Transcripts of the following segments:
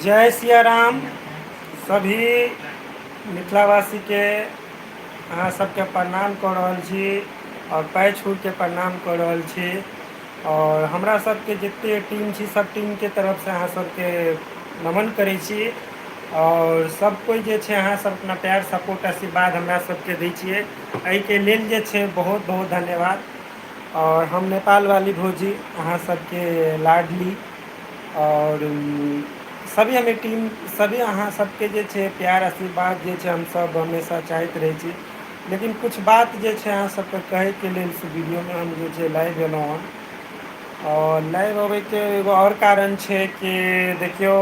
जय सिया राम सभी मिथिलावासीके अहाँ सबके प्रणाम कऽ रहल छी आओर पैर छूके प्रणाम कऽ रहल छी आओर हमरा सबके जते टीम छी सब टीमके तरफसँ अहाँ सबके नमन करै छी आओर सब कोइ जे छै अहाँ सब अपना प्यार सपोर्ट आशीर्वाद हमरा सबके दै छियै एहिके लेल जे छै बहुत बहुत धन्यवाद आओर हम नेपालवाली भौजी अहाँ सबके लाडली आओर सभी हमे टीम सभी अहाँ सबके जे छै प्यार आशीर्वाद जे छै हमसब हमेशा चाहैत रहै छी लेकिन किछु बात जे छै अहाँ सबके कहैके लेल से वीडियोमे हम जे छै लाइव एलहुँ हँ आओर लाइव अबैके एगो आओर कारण छै कि देखियौ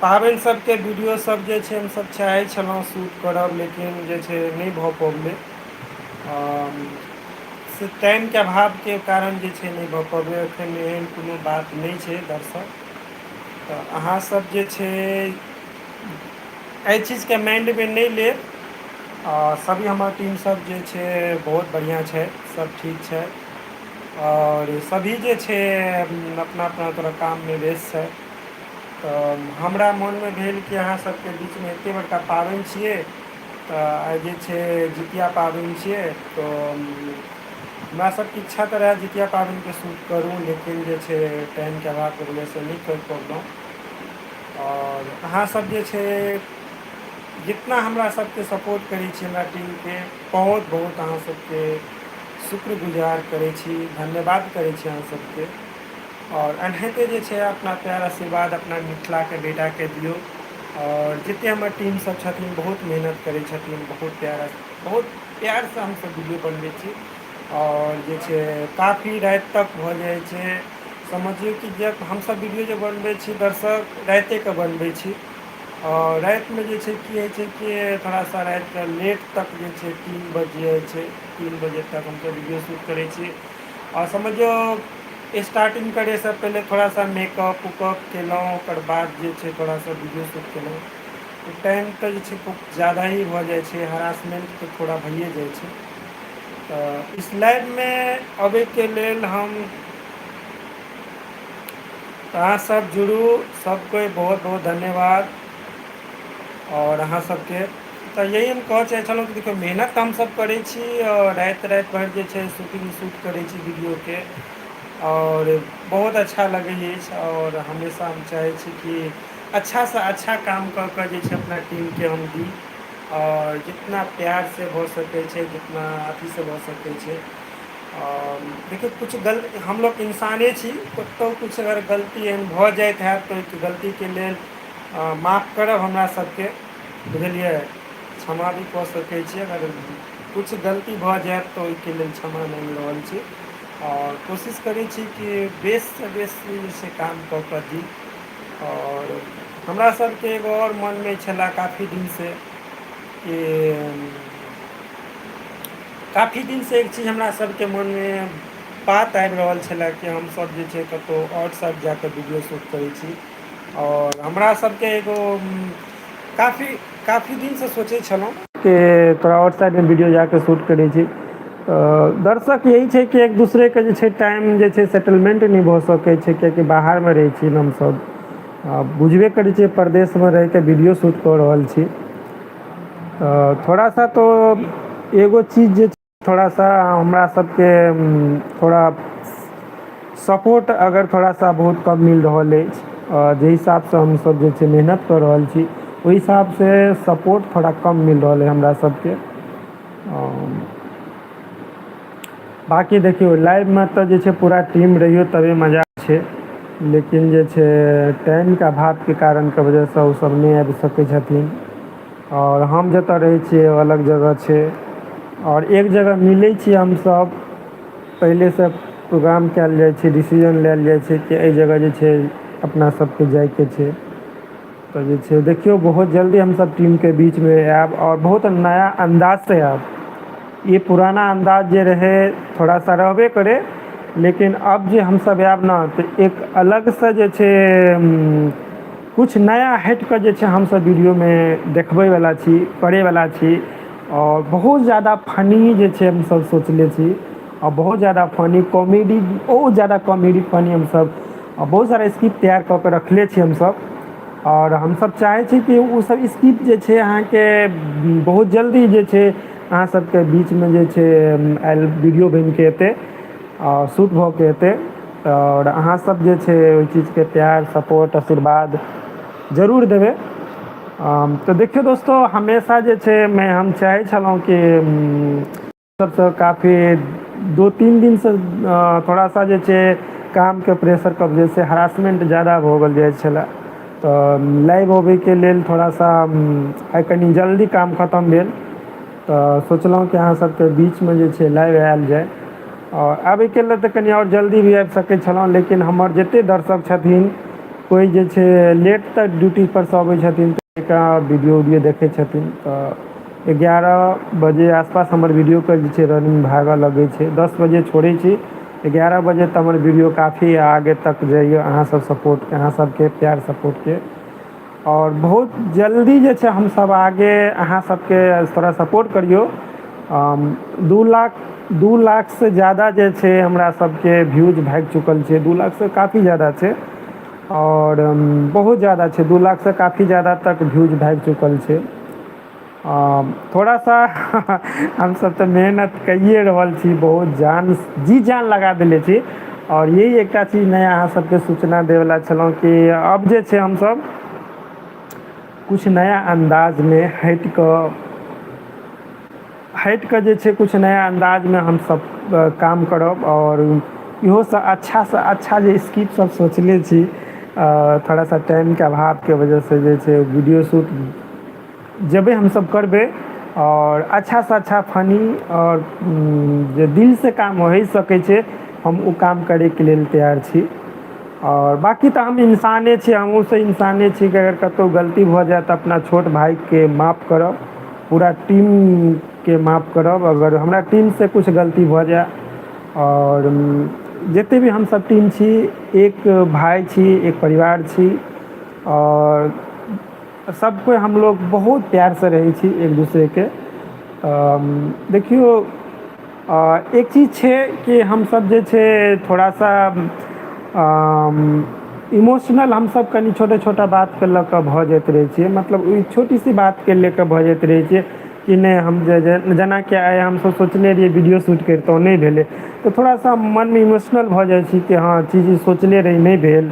पाबनि सबके वीडियो सब जे छै हमसब चाहै छलहुँ शूट करब लेकिन जे छै नहि भऽ पबलै से टाइमके अभावके कारण जे छै नहि भऽ पबै एखन एहन कोनो बात नहि छै दर्शक तऽ अहाँ सब जे छै एहि चीजके माइंडमे नहि लेब आ सभी हमर टीम सब जे छै बहुत बढ़िआँ छै सब ठीक छै आओर सभी जे छै अपना अपना तरह काममे व्यस्त छै तऽ हमरा मोनमे भेल कि अहाँ सबके बीचमे एतेक बड़का पाबनि छियै तऽ आइ जे छै जितिया पाबनि छियै तऽ हमरा सबके इच्छा तऽ रहए जितिया पाबनिके शूट करू लेकिन जे छै टाइमके अभावके वजहसँ नहि करि पौलहुँ आओर अहाँसब जे छै जितना हमरा सबके सपोर्ट करै छी हमरा टीमके बहुत बहुत अहाँ सबके शुक्रगुजार करै छी धन्यवाद करै छी अहाँ सबके आओर एनाहिते जे छै अपना प्यार आशीर्वाद अपना मिथिलाके बेटाके दियौ आओर जतेक हमर टीम सब छथिन बहुत मेहनत करै छथिन बहुत प्यार बहुत प्यारसँ हमसब वीडियो बनबै छी आओर जे छै काफी राति तक भऽ जाइ छै समझियौ कि जब हमसब वीडियो जे बनबै छी दर्शक रातिएके बनबै छी आओर रातिमे जे छै की होइ छै कि थोड़ा सा रातिके लेट तक जे छै 3 बजि जाइ छै 3 बजे तक हमसब वीडियो शूट करै छी आओर समझियौ स्टार्टिंग करैसँ पहिले थोड़ा सा मेकअप उकअप केलहुँ ओकर बाद जे छै थोड़ा सा वीडियो शूट केलहुँ टाइम तऽ जे छै बहुत ज्यादा ही भऽ जाइ छै हरासमेंट तऽ थोड़ा भइए जाइ छै तऽ इस लाइवमे अबैके लेल हम अहाँ सब जुड़ू सबके बहुत बहुत धन्यवाद आओर अहाँ सबके तऽ यही हम कहऽ चाहै छलहुँ कि देखियौ मेहनत तऽ हमसब करै छी आओर राति राति भरि जे छै शूटिंग शूट करै छी वीडियोके आओर बहुत अच्छा लगै अछि आओर हमेशा हम चाहै छी कि अच्छासँ अच्छा काम कऽ कऽ जे छै अपना टीमके हम दी आओर जितना प्यारसँ भऽ सकै छै जितना अथीसँ भऽ सकै छै आओर देखियौ किछु हमलोग इंसाने छी कतहु किछु अगर गलती एहन भऽ जाइत हैत तऽ ओहि गलतीके लेल माफ करब हमरा सबके बुझलियै क्षमा भी कऽ सकै छी अगर किछु गलती भऽ जायत तऽ ओहिके लेल क्षमा माँगि रहल छी आओर कोशिश करै छी कि बेससँ बेसी जे छै काम कऽ कऽ दी आओर हमरा सबके एगो आओर मनमे छलए काफी दिनसँ कि काफी दिनसँ एक चीज हमरा सबके मनमे बात आबि रहल छलए कि हमसब जे छै कतहु आउट साइड जा कऽ वीडियो शूट करै छी आओर हमरा सबके एगो काफी काफी दिनसँ सोचै छलहुँ कि थोड़ा आउट साइडमे वीडियो जाके शूट करै छी तऽ दर्शक यही छै कि एक दूसरेके जे छै टाइम जे छै सेटलमेंट नहि भऽ सकै छै किएकि बाहरमे रहै छी हमसब आ बुझबे करै छियै परदेशमे रहिके वीडियो शूट कऽ रहल छी तऽ थोड़ा सा तऽ एगो चीज जे थोड़ा सा हमरा सबके थोड़ा सपोर्ट अगर थोड़ा सा बहुत कम मिल रहल अछि जाहि हिसाबसँ हमसब जे छै मेहनत कऽ रहल छी ओहि हिसाबसँ सपोर्ट थोड़ा कम मिल रहल अइ हमरा सबके बाँकी देखियौ लाइवमे तऽ जे छै पूरा टीम रहियौ तबे मजा छै लेकिन जे छै टाइमके अभावके कारणके वजहसँ ओसब नहि आबि सकै छथिन आओर हम जतऽ रहै छियै ओ अलग जगह छै आओर एक जगह मिलै छियै हमसब पहिलेसँ प्रोग्राम कयल जाइ छै डिसीजन लेल जाइ छै कि एहि जगह जे छै अपना सबके जाइके छै तऽ जे छै देखियौ बहुत जल्दी हमसब टीमके बीचमे आयब आओर बहुत नया अन्दाजसँ आयब ई पुराना अन्दाज जे रहै थोड़ा सा रहबे करै लेकिन अब जे हमसब आयब ने तऽ एक अलगसँ जे छै किछु नया हटि कऽ जे छै हमसब वीडियोमे देखबैवला छी करैवला छी आओर बहुत ज्यादा फनी जे छै हमसब सोचले छी आओर बहुत ज्यादा फनी कॉमेडी बहुत ज्यादा कॉमेडी फनी हमसब आओर बहुत सारा स्क्रिप्ट तैयार कऽ कऽ रखले छी हमसब। आओर हमसब चाहै छी कि ओ सब स्किप जे छै अहाँके बहुत जल्दी जे छै अहाँ सबके बीचमे जे छै आयल वीडियो बनिके एतै आओर शूट भऽ के एतै। आओर अहाँ सब जे छै ओहि चीजके प्यार, सपोर्ट, आशीर्वाद जरूर देबै। तऽ देखियौ दोस्तो, हमेशा जे छै हम चाहै छलहुँ कि सबसँ काफी 2-3 दिनसँ थोड़ा सा जे छै कामके प्रेशरके वजहसँ हरासमेंट ज्यादा भऽ गेल जाइ छलै, तऽ लाइव अबैके लेल थोड़ा सा आइ कनि जल्दी काम खतम भेल, तऽ सोचलहुँ कि अहाँ सबके बीचमे जे छै लाइव आयल जाय। आओर आबैके लेल तऽ कनि आओर जल्दी भी आबि सकै छलहुँ, लेकिन हमर जतेक दर्शक छथिन कोइ जे छै लेट तक ड्यूटी पर से अबै छथिन तऽ वीडियो उडियो देखै छथिन, तऽ 11 बजे आसपास हमर वीडियोके जे छै रनिंग भागऽ लगै छै। 10 बजे छोड़ै छी, 11 बजे तऽ हमर वीडियो काफी आगे तक जाइए अहाँ सब सपोर्ट, अहाँ सबके प्यार सपोर्टके। आओर बहुत जल्दी जे छै हमसब आगे अहाँ सबके थोड़ा सपोर्ट करियौ। 2 लाख से ज्यादा जे छै हमरा सबके व्यूज भागि चुकल छै, 2 लाखसँ काफी ज्यादा छै आओर बहुत ज्यादा छै, 2 लाखसँ काफी ज्यादा तक व्यूज भागि चुकल छै। थोड़ा सा हमसब तऽ मेहनत कैये रहल छी, बहुत जान जी जान लगा देले छी। आओर यही एकटा चीज नया अहाँ सबके सूचना देवला छलहुँ कि अब जे छै हमसब किछु नया अन्दाजमे हटि कऽ जे छै किछु नया अन्दाजमे हमसब काम करब आओर इहोसँ अच्छासँ अच्छा जे स्किप सब सोचले छी, थोड़ा सा टाइमके अभावके वजहसँ जे छै वीडियो शूट जेबै हमसब करबै आओर अच्छासँ अच्छा फनी आओर जे दिलसँ काम होइ सकै छै, हम ओ काम करैके लेल तैयार छी। आओर बाँकी तऽ हम इंसाने छी, हमहूँ सब इंसाने छी कि अगर कतहु गलती भऽ जाए तऽ अपना छोट भाइके माफ करब, पूरा टीमके माफ करब अगर हमरा टीमसँ किछु गलती भऽ जाए। आओर जतेक भी हमसब टीम छी, एक भाय छी, एक परिवार छी आओर सब कोइ हमलोग बहुत प्यारसँ रहै छी एक दूसरेके। देखियौ, एक चीज छै कि हमसब जे छै थोड़ा सा इमोशनल हमसब कनि छोटे छोटा बातके लऽ कऽ भऽ जाइत रहै छियै, मतलब ओहि छोटी सी बातके लऽ कऽ भऽ जाइत रहै छियै कि नहि हम जे जेनाकि आइ हमसब सोचने रहियै वीडियो शूट करितहुँ, नहि भेलै, तऽ थोड़ा सा मनमे इमोशनल भऽ जाइ छी कि हँ, चीज सोचने रही, नहि भेल,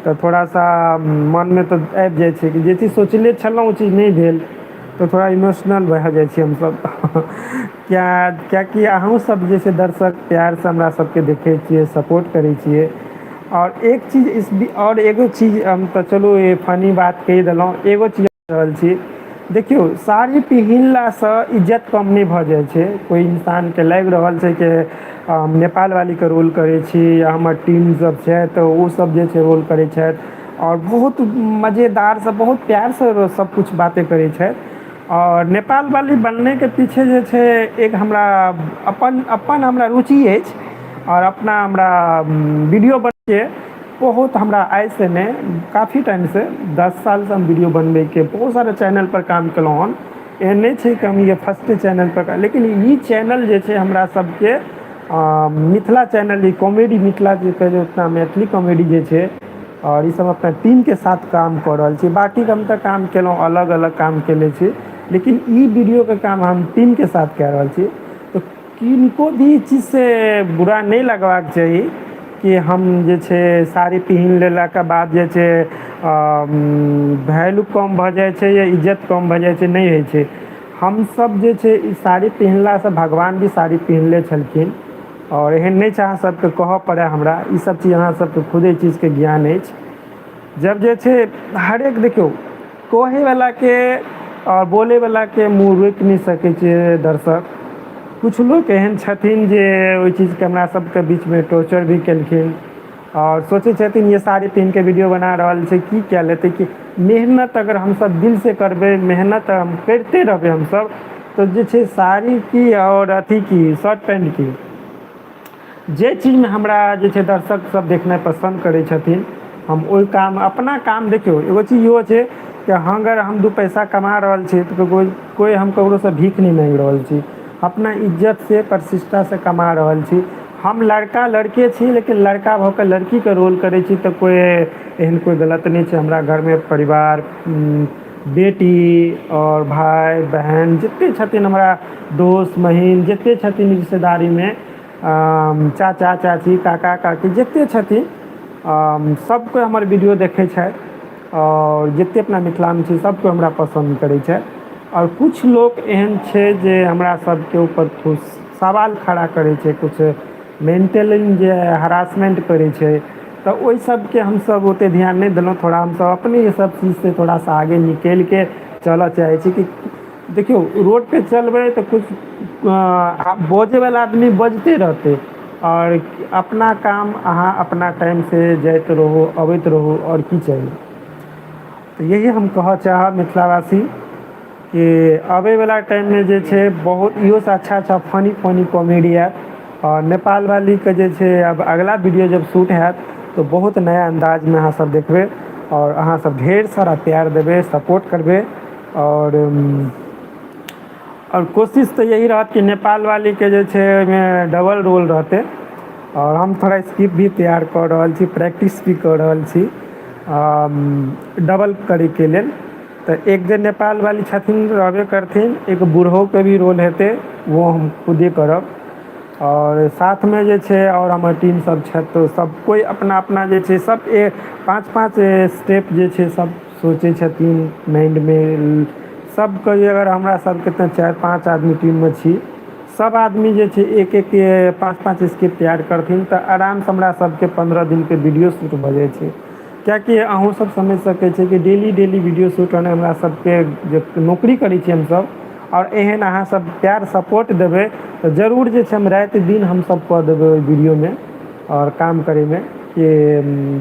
तऽ थोड़ा सा मनमे तऽ आबि जाइ छै कि जे चीज सोचले छलहुँ ओ चीज नहि भेल, तऽ थोड़ा इमोशनल भए जाइ छी हमसब। किएकि अहूँ सब जे छै दर्शक प्यारसँ हमरा सबके देखै छियै, सपोर्ट करै छियै। आओर एक चीज इस आओर एगो चीज हम तऽ चलू फनी बात कहि देलहुँ। एगो चीज रहल छी, देखियौ, साड़ी पहिनलासँ इज्जत कम नहि भऽ जाइ छै। कोइ इंसानके लागि रहल छै कि हम नेपालवालीके रोल करै छी या हमर टीम सब छै तऽ ओ सब जे छै रोल करै छथि आओर बहुत मजेदारसँ, बहुत प्यारसँ सब किछु बाते करै छथि। आओर नेपालवाली बननेके पीछे जे छै एक हमरा अपन अपन हमरा रुचि अछि आओर अपना हमरा वीडियो बनके बहुत हमरा आइसँ नहि, काफी टाइमसँ, 10 सालसँ हम वीडियो बनबैके बहुत सारा चैनलपर काम केलहुँ हन। एहन नहि छै कि हम ई फर्स्टे चैनलपर, लेकिन ई चैनल जे छै हमरा सबके मिथिला चैनल, ई कॉमेडी मिथिला जे कहै छै, मैथिली कॉमेडी जे छै, आओर ई सब अपना टीमके साथ काम कऽ रहल छी। बाँकी हम तऽ काम केलहुँ, अलग अलग काम केने छी, लेकिन ई वीडियोके काम हम टीमके साथ कए रहल छी। तऽ किनको भी ई चीजसँ बुरा नहि लगबाक चाही कि हम जे छै साड़ी पहिन लेलाके बाद जे छै वैल्यू कम भऽ जाइ छै या इज्जत कम भऽ जाइ छै। नहि होइ छै। हमसब जे छै ई साड़ी पहिनलासँ, भगवान भी साड़ी पहिनले छलखिन आओर एहन नहि छै अहाँ सबके कहऽ पड़ै हमरा ई सब चीज, अहाँ सबके खुदे चीजके ज्ञान अछि। जब जे छै हरेक, देखियौ, कहैवलाके आओर बोलैवलाके मुँह रोकि नहि सकै छै दर्शक। किछु लोक एहन छथिन जे ओहि चीजके हमरा सबके बीचमे टॉर्चर भी केलखिन आओर सोचै छथिन ये साड़ी पहिनके वीडियो बना रहल छै, की कए लेतै? कि मेहनत अगर हमसब दिलसँ करबै, मेहनत हम करिते रहबै हमसब, तऽ जे छै साड़ी की आओर अथी की, शर्ट पैंट की, जे चीजमे हमरा जे छै दर्शक सब देखनाइ पसन्द करै छथिन, हम ओहि काम अपना काम। देखियौ, एगो चीज इहो छै कि अगर हम दू पैसा कमा रहल छी तऽ कोइ हम ककरोसँ भीख नहि माँगि रहल छी, अपना इज्जतसँ, प्रतिष्ठासँ कमा रहल छी। हम लड़का लड़के छी, लेकिन लड़का भऽ कऽ लड़कीके रोल करै छी, तऽ कोइ एहन कोइ गलत नहि छै। हमरा घरमे परिवार, बेटी आओर भाय बहन जतेक छथिन, हमरा दोस्त महीम जतेक छथिन, रिश्तेदारीमे चाचा चाची, काका काकी जतेक छथिन, सब कोइ हमर वीडियो देखै छथि आओर जतेक अपना मिथिलामे छै, सब कोइ हमरा पसन्द करै छथि। आओर किछु लोक एहन छै जे हमरा सबके ऊपर किछु सवाल खड़ा करै छै, किछु मेंटली जे हरासमेंट करै छै, तऽ ओहि सबके हमसब ओते ध्यान नहि देलहुँ। थोड़ा हमसब अपने ई सब चीजसँ थोड़ा सा आगे निकलिके चलऽ चाहै छी कि देखियौ, रोड पे चलबै तऽ किछु बजैवला आदमी बजिते रहतै आओर अपना काम अहाँ अपना टाइमसँ जाइत रहू, अबैत रहू, आओर की चाही? तऽ यही हम कहऽ चाहब मिथिलावासी कि अबैवला टाइममे जे छै, बहुत इहोसँ अच्छा अच्छा फनी फनी कॉमेडी आयत। आओर नेपाल वालीके जे छै, आब अगला वीडियो जब शूट हैत तऽ बहुत नया अन्दाजमे अहाँ सब देखबै आओर अहाँ सब ढेर सारा प्यार देबै, सपोर्ट करबै। आओर कोशिश तऽ यही रहत कि नेपाल वालीके जे छै, ओहिमे डबल रोल रहतै। आओर हम थोड़ा स्क्रिप्ट भी तैयार कऽ रहल छी, प्रैक्टिस भी कऽ रहल छी डबल करैके लेल। तऽ एक जे नेपाल वाली छथिन, रहबे करथिन, एक बूढ़ोके भी रोल हेतै, ओ हम खुदे करब। आओर साथमे जे छै, आओर हमर टीम सब छथि, तऽ सब कोइ अपना अपना जे छै, सब पाँच पाँच स्टेप जे छै, सब सोचै छथिन माइंडमे सबके। अगर हमरा सबके तऽ चारि पाँच आदमी टीममे छी, सब आदमी जे छै, एक एक पाँच पाँच स्क्रिप्ट तैयार करथिन तऽ आरामसँ हमरा सबके 15 दिनके वीडियो शूट भऽ जाइ छै। किएकि अहूँ सब समझि सकै छियै कि डेली डेली वीडियो शूट होनाइ हमरा सबके जे नौकरी करै छियै हमसब। आओर एहन अहाँ सब प्यार सपोर्ट देबै तऽ जरूर जे छै, हम राति दिन हमसब कऽ देबै ओहि वीडियोमे आओर काम करैमे कि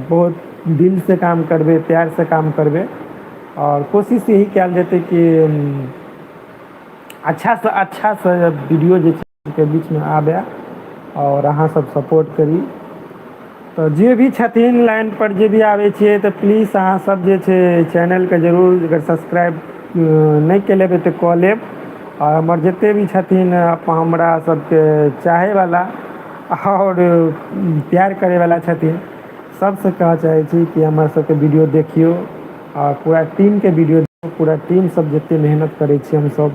बहुत दिलसँ काम करबै, प्यारसँ काम करबै। आओर कोशिश यही कयल जेतै कि अच्छासँ अच्छासँ वीडियो जे छै के बीचमे आबय आओर अहाँ सब सपोर्ट करी। तऽ जे भी छथिन लाइन पर, जे भी आबै छियै, तऽ प्लीज अहाँ सब जे छै, चैनलके जरूर अगर सब्सक्राइब नहि कऽ लेबै तऽ कऽ लेब। आओर हमर जते भी छथिन हमरा सबके चाहैवला आओर प्यार करैवला छथिन, सबसँ कहऽ चाहै छी कि हमर सबके वीडियो देखियौ आओर पूरा टीमके वीडियो। पूरा टीम सब जते मेहनत करै छियै हमसब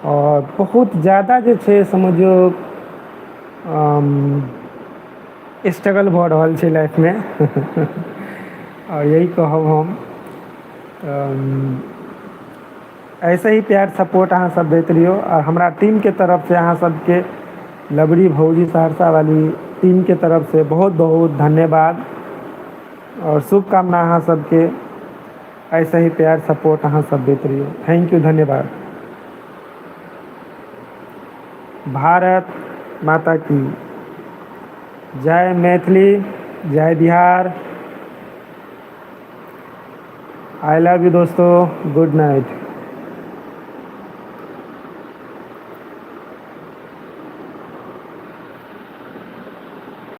आओर बहुत ज्यादा जे छै, समझियौ स्ट्रगल भऽ रहल छै लाइफमे। आओर यही कहब हम, ऐसे ही प्यार सपोर्ट अहाँ सब दैत रहियौ। आओर हमरा टीमके तरफसँ अहाँ सबके लबड़ी भौजी सहरसा वाली टीमके तरफसँ बहुत बहुत धन्यवाद आओर शुभकामना। अहाँ सबके ऐसे ही प्यार सपोर्ट अहाँ सब दैत रहियौ। Thank you, धन्यवाद। भारत माता की जय। मैथिली जय बिहार। I love you दोस्तों, गुड नाइट।